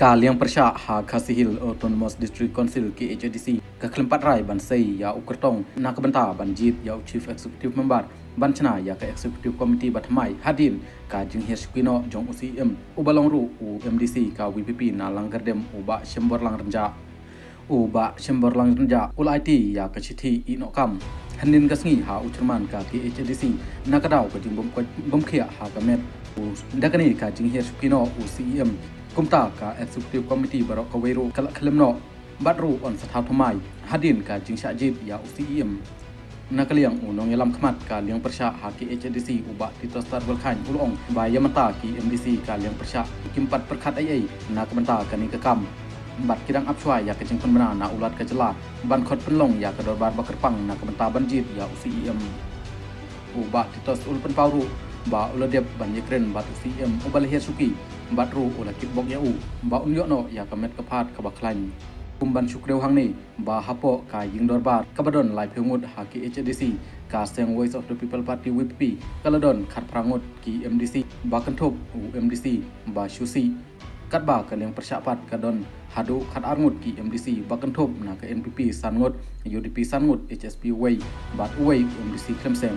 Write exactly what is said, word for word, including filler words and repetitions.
Ka liang pyrshah ha Khasi Hills Autonomous District Council, K H A D C, ka khlem pat rai ban sei ïa u kyrtong na ka bynta ban jied ïa u Chief Executive Member ban shna ïa ka Executive Committee bathymmai hadien ka jinghiar shuki noh jong u C E M uba long ruh u M D C ka V P P na Langkyrdem, u Bah Shemborlang Rynjah. U Bah Shemborlang Rynjah u la aiti ïa ka shithi ïehnoh kam hynnin ka sngi ha u Chairman ka K H A D C na ka daw ka jingbymkoit bymkhiah ha ka met. U da kane ka jinghiar shuki noh u C E M, kumta ka Executive Committee baroh kawei ruh ka la khlem noh bad ruh yn sa thaw thymmai hadien ka jingshah jied ïa u C E M. Na ka liang u nongïalam khmat ka liang pyrshah ha K H A D C, u Bah Titosstarwell Chyne, u la ong ba ïa mynta ki M D C ka liang pyrshah kim pat pyrkhat ei ei na ka bynta kane ka kam bad ki dang ap shuwa ïa ka jingpynbna na u Lat ka jylla ban khot pynlong ïa ka dorbar ba kyrpang na ka bynta ban jied ïa u C E M. U Bah Titos u la pynpaw ruh ba u la dep ban ïakren bad u C E M uba la hiar shuki bad ruh u la kitbok ïa u ba un ïoh noh ïa ka met ka phad kaba khlaiñ. Kum ban shu kdew hangne ba hapoh ka ïing dorbar kaba don laiphew ngut ha K H A D C, ka seng Voice of the People Party, V P P, ka la don khatphra ngut ki M D C ba kynthup u M D C ba shu sih. Katba ka liang pyrshah pat ka don haduh khatar ngut ki M D C ba kynthup na ka N P P san ngut, U D P san ngut, H S P uwei bad uwei u M D C khlem seng.